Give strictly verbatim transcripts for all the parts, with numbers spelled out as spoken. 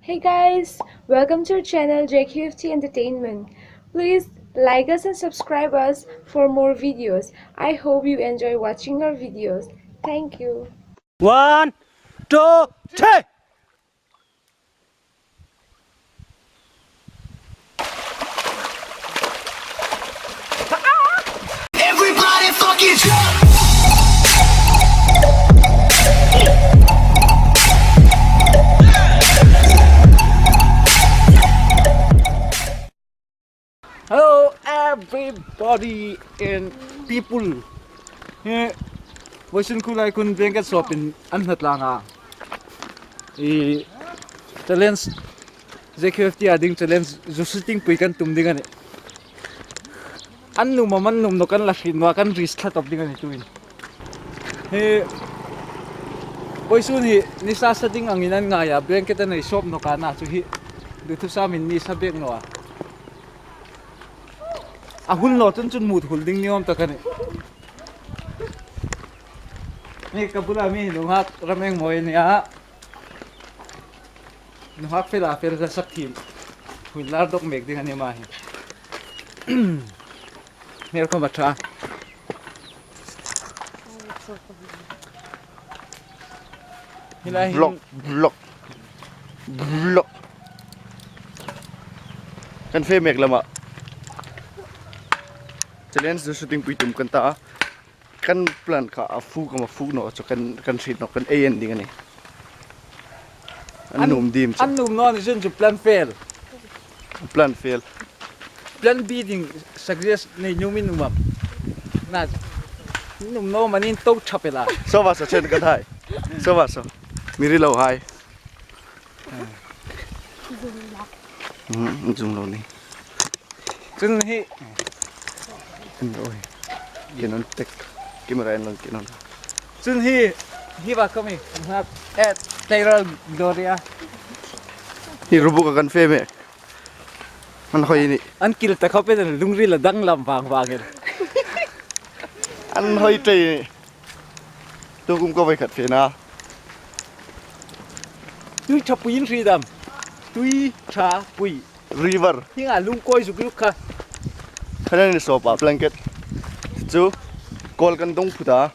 Hey guys, welcome to our channel J Q F T Entertainment. Please like us and subscribe us for more videos. I hope you enjoy watching our videos. Thank you. One, two, three. Everybody fucking jump! Hello, everybody and people. Eh, voisun khu lai khun blanket sawpin an hnat lang a. I challenge, J Q F T a ding challenge, zu shooting pui kan tum ding a nih. An nuom am an nuom naw kan la hriet naw a, kan risk thla tawp ding a nih tuhin. Hi, voisun hi nisa sa ding angin an ngai a, blanket an nei sawp nawk a, na chu hi duthusam in nisa bek naw a. A hul naw chun chun mut hul ding ni awm tak a nih. Ni ka bula mi hi nunghak ram eng mawi a nih a. Nunghak fel a fel hla sak thiem. Hui lar dawk mek ding a ni ma hi. Hmel khawm a ṭha. Hi lai hin vlog, vlog, vlog. Kan fe mek lama. Challenge zu shooting pui tum kan ta. Kan plan kha a fuk am a fuk naw chu kan, kan hriet naw, kan ei en ding a nih. An nuom dim chu. An nuom naw ni chun chu plan fail. Plan fail. Plan B ding suggest nei nuom in um am. Na, nuom naw manin to ṭhap el a. Saw va saw chen ka thai. Saw va saw. Mi ri lo hai. Hmm, zoom lo ni. Chun hi. An lo hi. Canon tek. Camera en lang Canon. Chun hi, hi va kami. Hak, eh, Taylor Gloria. Hi rubu ka kan fe mek. An hoi ni. An kil ta khawp el, lungril a danglam vang vang el. An hoi tei ni. Tukum ka voi khat fe na. Tui ṭha pui in hriet am. Tui ṭha pui. River. Hinga lungkawi zuk zuk kha. Khanan ni sawpa blanket. Chu kawl kan dong phut a.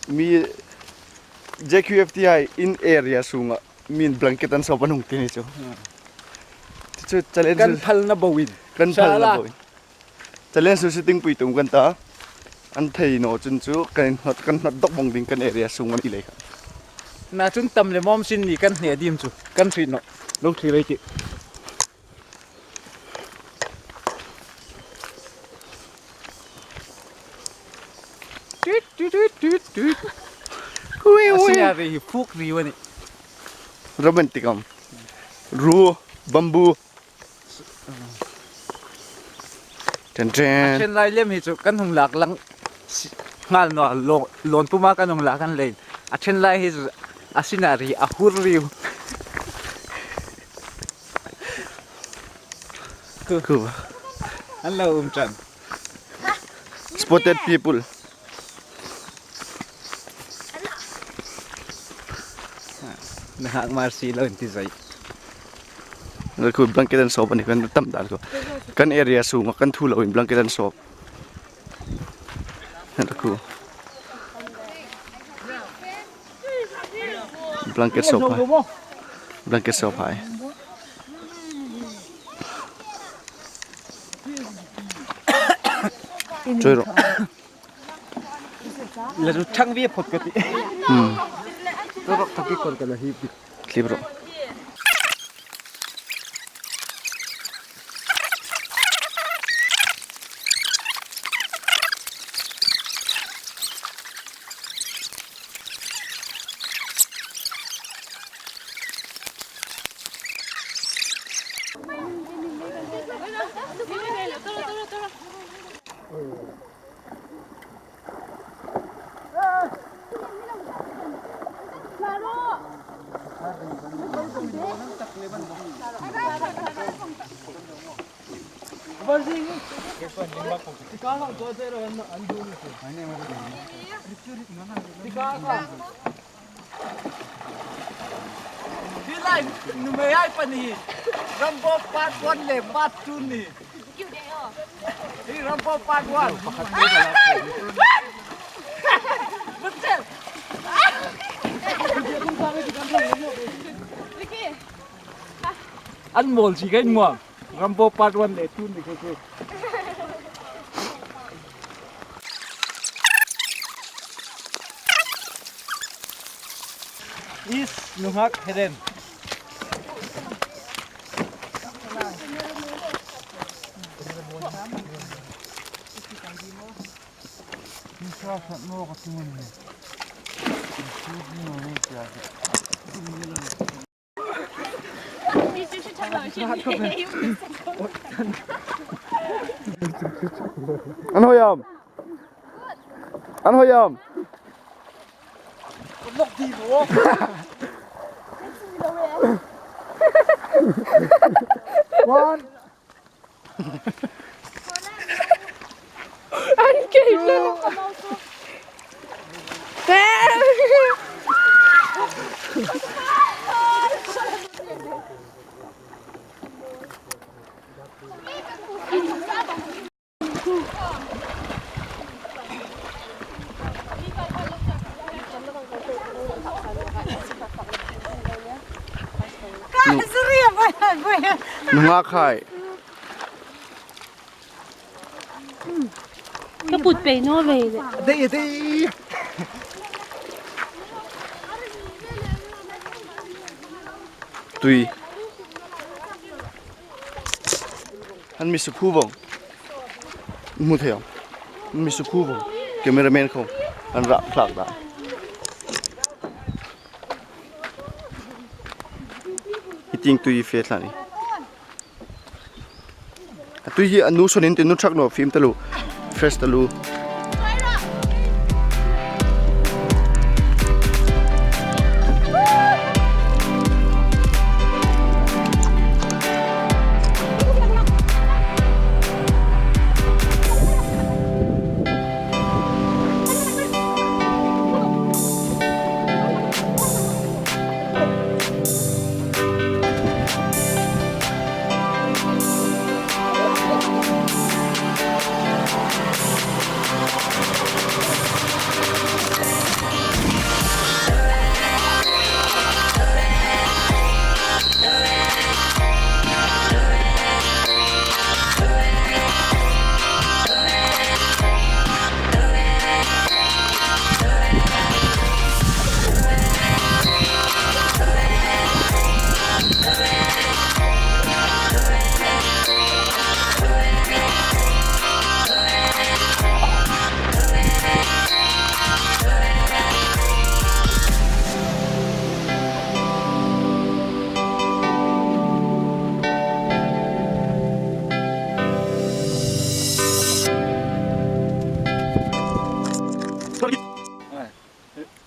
Mi J Q F T hai in area sunga min blanket an sawp an hung ti ni chu. Hmm. Chu challenge kan phalna bo in. Kan phalna bo in. Challenge zu shooting pui tum kan ta. An thei naw chun chu kan hnawt, kan hnawt dawk vong ding kan area sung an i lei kha. Na chun tam le mawm sin ni kan hne dim chu. Kan hriet naw. Lo thli rei ti. Tut, tut, tut, tut, tut. Ui, ui. A scenery hi fuk riu a nih. Romantic am. Ru, bamboo. Ten ten. A ṭhen lai lem hi chu kan hung lak lang si-, nghal naw a, lo-, lawn puma kan hung lak an lei. A ṭhen lai hi chu a scenery a hur riu. Ku. Ku. An lo um ṭan. Spotted people. Nahak Marsi lo inti zai. Lo khu blanket an sawp a ni kan tam dan khu. Kan area sunga kan thu lo in blanket an sawp. Lo khu. Blanket sawp hai. Blanket sawp hai. Choi ro. La chu thang vi phot ka ti. Hmm. Choi ro, ka ti kon ka la hi. Clip ro. Hi lai, nuhmei hai pahni. Rambo part one le part two ni. Hi Rambo part one. An mawl si ka in maw. Rambo part one le two ni ka chu. Is nunghak Helen. An hoi am. An hoi am. One. An kei lo. Nunghak hai. Ka put pei naw ve le. Dei, dei. Tui. An mi sukhu vong. Hmu thei am. An mi sukhu vong. Cameraman khom. An rah thlak ta. Hi tieng tui fe thla ni. A tui hi a nu sawn in tin nu thak naw fim taluo. Fresh taluo.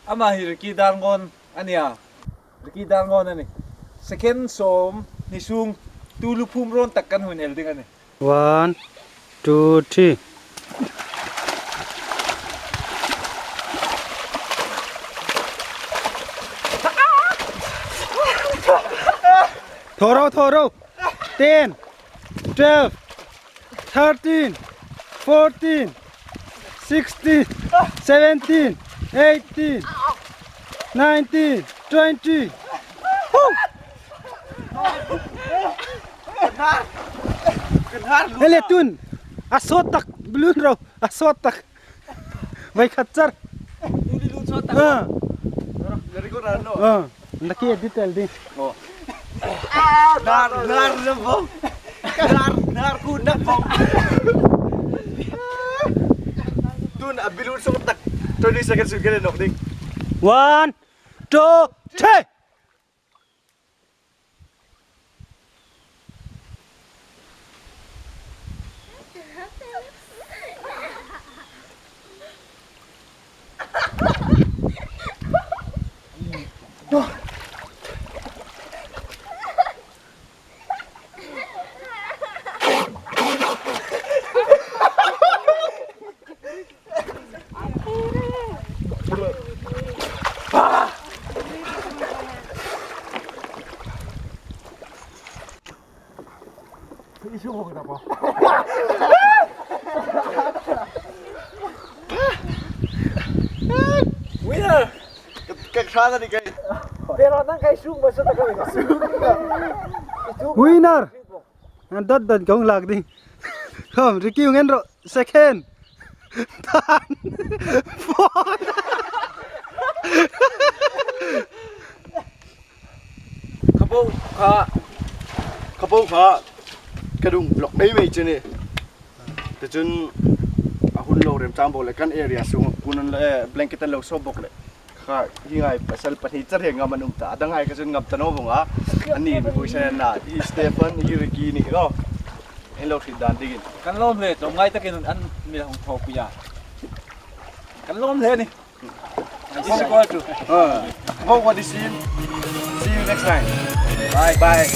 Ama hi Ricky Darngon a nih a. Ricky Darngon a nih. Second sawmhni sung tu luphum rawn tak kan hung el ding a nih. One, two, three. Thaw ro, thaw ro. Ten, twelve, thirteen, fourteen, sixteen, seventeen, eighteen, nineteen, twenty. Ele tun. A sawt tak, balloon ro. A sawt tak. Vai khat char. Tuli lu chawt tak. Ah. Very good, ano? Ah. Naki edit el ding. Oh. Nar, nar na vong. Nar, nar ku na vong. Tun a balloon sawt tak. Twenty seconds you get a knock ding. One, two, three. Winner! Ka, ka ṭha ta ni kei. Pero nang kei sung ba sa ta ka winner. Winner! An dot dot kong lak ding. Khawm, Ricky hung en ro. Second. Third. Fourth. Kha bo kha. Kha bo kha. Ka dung lawk mei mei chu ni. Tichun a hun lo remchang bawk le kan area sung kun an le, eh, blanket an lo sawp bawk le. Kha hi ngai pasal pahni char hi ngam an um ta. A dang hai kha chun ngam ta naw vong a. An ni mi pui sa na. I Stephen, i Ricky ni lo. En lo hriet dan dingin. Kan lawm hle, tlawmngai takin an mi hung thaw pui a. Kan lawm hle ni. This is equal to. Uh, what, what is it? See you next time. Bye. Bye.